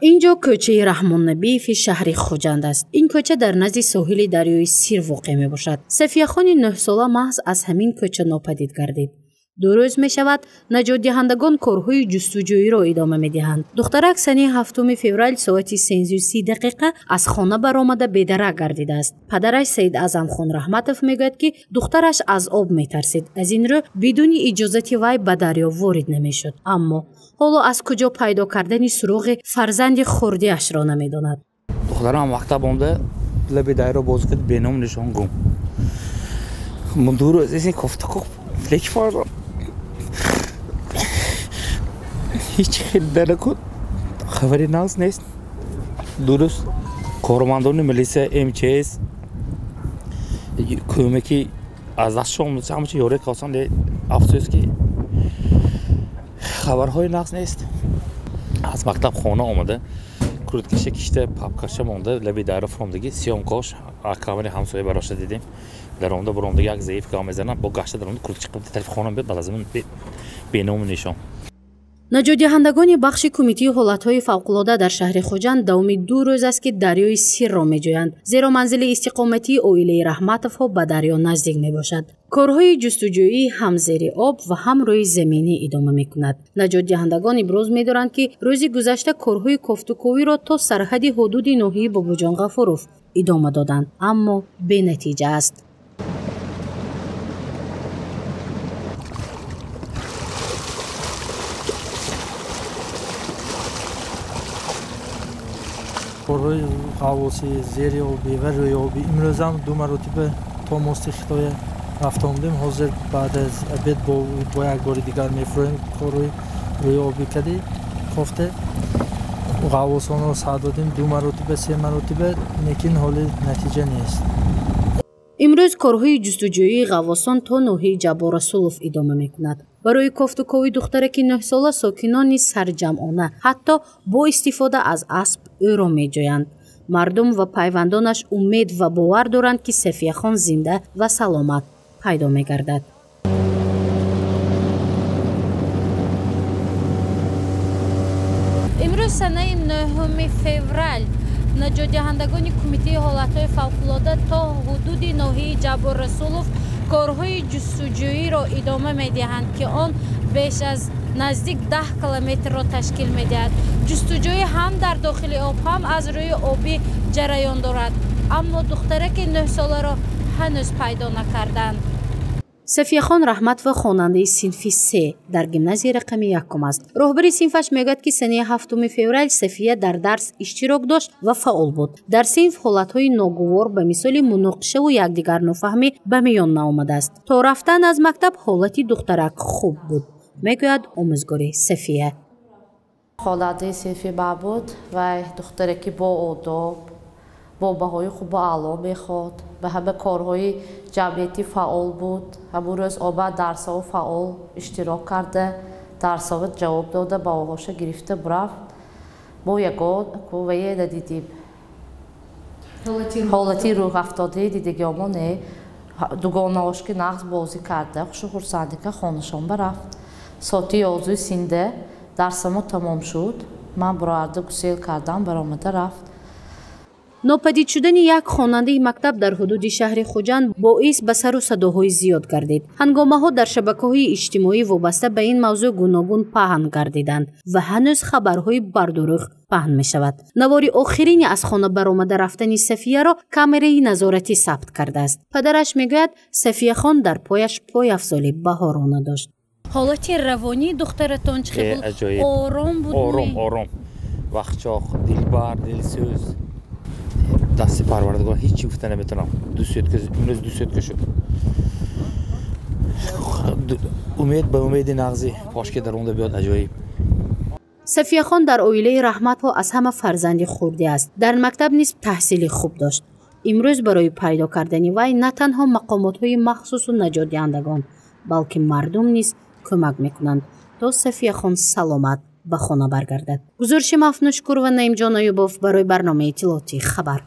Ин ҷо кӯчаи Раҳмоннабиеви шаҳри Хуҷанд аст. Ин кӯча дар назди соҳили дарёи Сир воқеъ мебошад. Сафияхони 9-сола маҳз аз ҳамин кӯча нопадид гардид. 2 рӯз мешавад, наҷотдиҳандагон корҳои ҷустуҷӯиро идома медиҳанд. Духтарак санаи 7 феврал соати 13:30 аз хона баромада бедарак гардидааст. Падараш Саид Аъзамхон Раҳматов мегӯяд, ки духтараш аз об метарсид. Аз ин рӯ бидуни иҷозати вай ба дарё ворид намешуд. Аммо ҳоло аз куҷо пайдо кардани суроғи фарзанди хурдиашро намедонад. Духтарам мактаб омда лаби дарё бозӣ кард, беном нишон гум. Мо 2 рӯз ин кофтуков леки фарзанд ҳеҷ хел даракот хабари нағз нест. Дуруст, кормандони милиса, МЧС кӯмаки аз дастшон ҳамачи ёрӣ карданд, афсӯс ки хабарҳои нағз нест. Аз мактаб хона омада, курткаша кишта, папкаша монда, лаби дарё фуромдагӣ, сиёмкош камари ҳамсоя барошта дидем. Даромда буромдаги як заиф гап мезанам, бо гашта даромда куртка тарафи хона биёд, баъд аз он беному нишон. Наҷотдиҳандагони бахши кумитаи ҳолатҳои фавқулода дар шаҳри Хуҷанд давоми 2 рӯз аст, ки дарёи Сирро меҷӯянд, зеро манзили истиқоматии оилаи Раҳматовҳо ба дарё наздик мебошад. Корҳои ҷустуҷӯӣ ҳам зери об ва ҳам рӯи заминӣ идома мекунад. Наҷотдиҳандагон иброз медоранд, ки рӯзи гузашта корҳои кофтуковиро то сарҳади ҳудуди ноҳияи Бобоҷон Ғафуров идома доданд, аммо бенатиҷа аст. Корҳои ғаввосӣ зери обӣ ва рӯи обӣ имрӯзам 2 маротиба то мости Хитоя рафта омадем. Ҳозир баъд аз обед бо як бори дигар мефурӯем корҳои рӯи обӣ кади кофте. Ғаввосонро сад додем 2 маротиба, 3 маротиба, лекин ҳоли натиҷа нест. Имрӯз корҳои ҷустуҷӯии ғаввосон то ноҳияи Ҷаббор Расулов идома мекунад. Барои кофтукови духтараки 9-сола сокинони сарҷамъона ҳатто бо истифода аз асп ӯро меҷӯянд. Мардум ва пайвандонаш умед ва бовар доранд, ки Сафияхон зинда ва саломат пайдо мегардад. Имрӯз санаи 9 феврал наҷотдиҳандагони кумитаи ҳолатҳои фавқулода то ҳудуди ноҳияи Ҷаббор Расулов корҳои ҷустуҷӯиро идома медиҳанд, ки он беш аз наздик 10 километрро ташкил медиҳад. Ҷустуҷӯӣ ҳам дар дохили об, ҳам аз рӯи обӣ ҷараён дорад, аммо духтараки 9-соларо ҳанӯз пайдо накарданд. Сафияхон Раҳматова хонандаи синфи 3 дар гимназияи рақами 1 аст. Роҳбари синфаш мегӯяд, ки санаи 7 феврал Сафия дар дарс иштирок дошт ва фаъол буд. Дар синф ҳолатҳои ногувор ба мисоли муноқишаву якдигарнофаҳмӣ ба миён наомадааст. То рафтан аз мактаб ҳолати духтарак хуб буд, мегӯяд омӯзгори Сафия. Хонандаи синфи ман буд ва духтараки боодоб, бо баҳои хубу аъло мехонд, ба ҳама корҳои ҷамъиятӣ фаъол буд. Ҳамун рӯз омад дарсҳо фаъол иштирок карда, дарсҳо ҷавоб дода, баҳоҳоша гирифта бурафт. Мо ягон куввае надидим. Ҳолати рӯҳафтодае дидагиёмо не. Дугонаҳош ки нағз бозӣ карда, хушу хурсандика хонашон барафт. Соати 11:30 дарсамо тамом шуд. Ман бароарда гусел кардам, баромада рафт. Нопадид шудани як хонандаи мактаб дар ҳудуди шаҳри Хуҷанд боис ба сару садоҳои зиёд гардид. Ҳангомаҳо дар шабакаҳои иҷтимоӣ вобаста ба ин мавзӯъ гуногун паҳн гардиданд ва ҳанӯз хабарҳои бардурӯғ паҳн мешавад. Навори охирини аз хона баромада рафтани Сафияро камераи назоратӣ сабт кардааст. Падараш мегӯяд, Сафияхон дар пояш пойафзоли баҳорона дошт. Ҳолати равонии духтаратон чӣ хел буд? Ором буд? Ором, ором. Вақтчоқ, дилбар, дилсӯз. Дасти парвардигор ҳеҷ чӣ гуфта наметавонам. Имрӯз 2 сутка шуд. Умед ба умеди нағзӣ пошке даромада биёд аҷоиб. Сафияхон дар оилаи Раҳматҳо аз ҳама фарзанди хурдӣ аст. Дар мактаб низ таҳсили хуб дошт. Имрӯз барои пайдо кардани вай на танҳо мақомотҳои махсусу наҷотдиҳандагон, балки мардум низ кӯмак мекунанд, то Сафияхон саломат ба хона баргардад. Гузориши Мафнушкур ва Наимҷон Аюбов барои барномаи иттилоотии хабар.